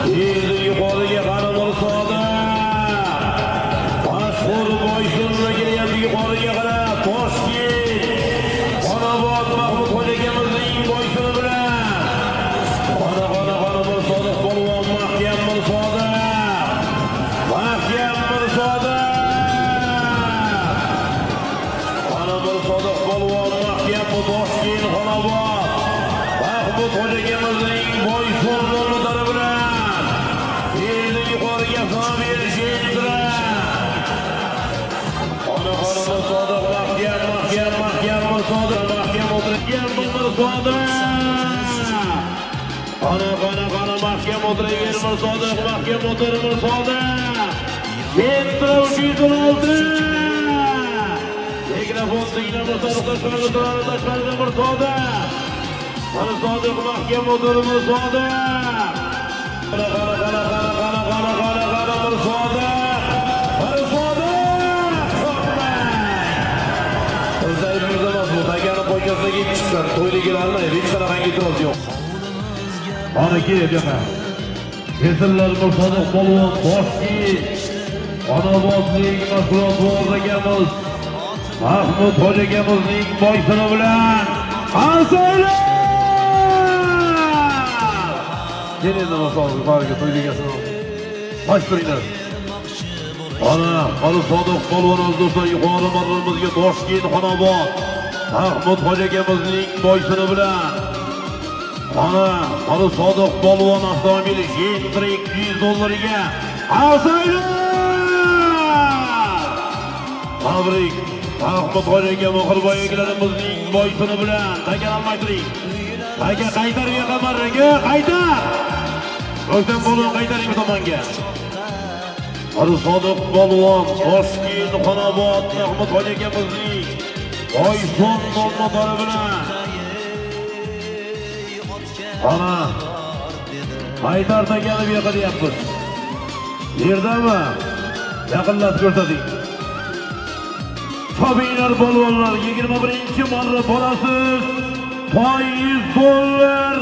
Endi yuqoriga qani Mirsodiq. Mashhur Boysunni kelyapti yuqoriga qarab. Toshkent Xonobod Mahmud Hoji akamizning Boysuni bilan. Qani, qani, qani Mirsodiq polvon, mahkam Mirsodiq. Mahkam Mirsodiq. Qani Mirsodiq polvon, mahkam Toshkent Xonobod Mahmud Hoji akamizning Boysun motori bilan. Endi yuqoriga avtomobil Gentra. Qani, qani Mirsodiq, mahkam, mahkam, mahkam Mirsodiq, mahkam o'tirgan Mirsodiq. Qani, qani, qani mahkam o'tiraver Mirsodiq, mahkam o'tir Mirsodiq. Gentra 316. Mikrofon tingla Mirsodiq, tashqarida turadi, tashqarida Mirsodiq. Mirsodiq mahkam o'tir Mirsodiq. Qani, qani, qani, qani, qani, qani, qani, qani Mirsodiq. Mirsodiq! Biz aybimiz emas bu. Takani pochkasiga kelib chiqqan. To'ydagilarni hech qanaqangi e'tiroz yo'q. Mana kel bu yoqqa. Kesillar Mirsodiq polvon Toshkent Xonobodlik mashg'ulot akamiz Mahmud Hoji akamizning Boysuni bilan qarsaylar. Kel endi Mirsodiq yuqoriga to'ydagasini bosh turinglar. Ana Mirsodiq polvonimiz do'stlar yuqori marramizga Toshkent Xonobod Mahmud Hoji akamizning Boysuni bilan. Ana Mirsodiq polvon avtomobili Gentra 200 dollariga qarsaylar. Tabrik Mahmud Hoji aka Mo'xirboy akalarimizning Boysuni bilan. Taka almashtiring. Taka qaytar bu yoqqa marraga, qaytar. O'ktam polvon qaytaring bu tomonga. Mirsodiq polvon Toshkent Xonobod Mahmud Hoji akamizning Boysun motori bilan. Ana qaytar takani bu yoqqa deyapmiz. Yerdami? Yaqinlatib ko'rsating. Chopinglar polvonlar, 21-marra borasiz. Toy 100 dollar.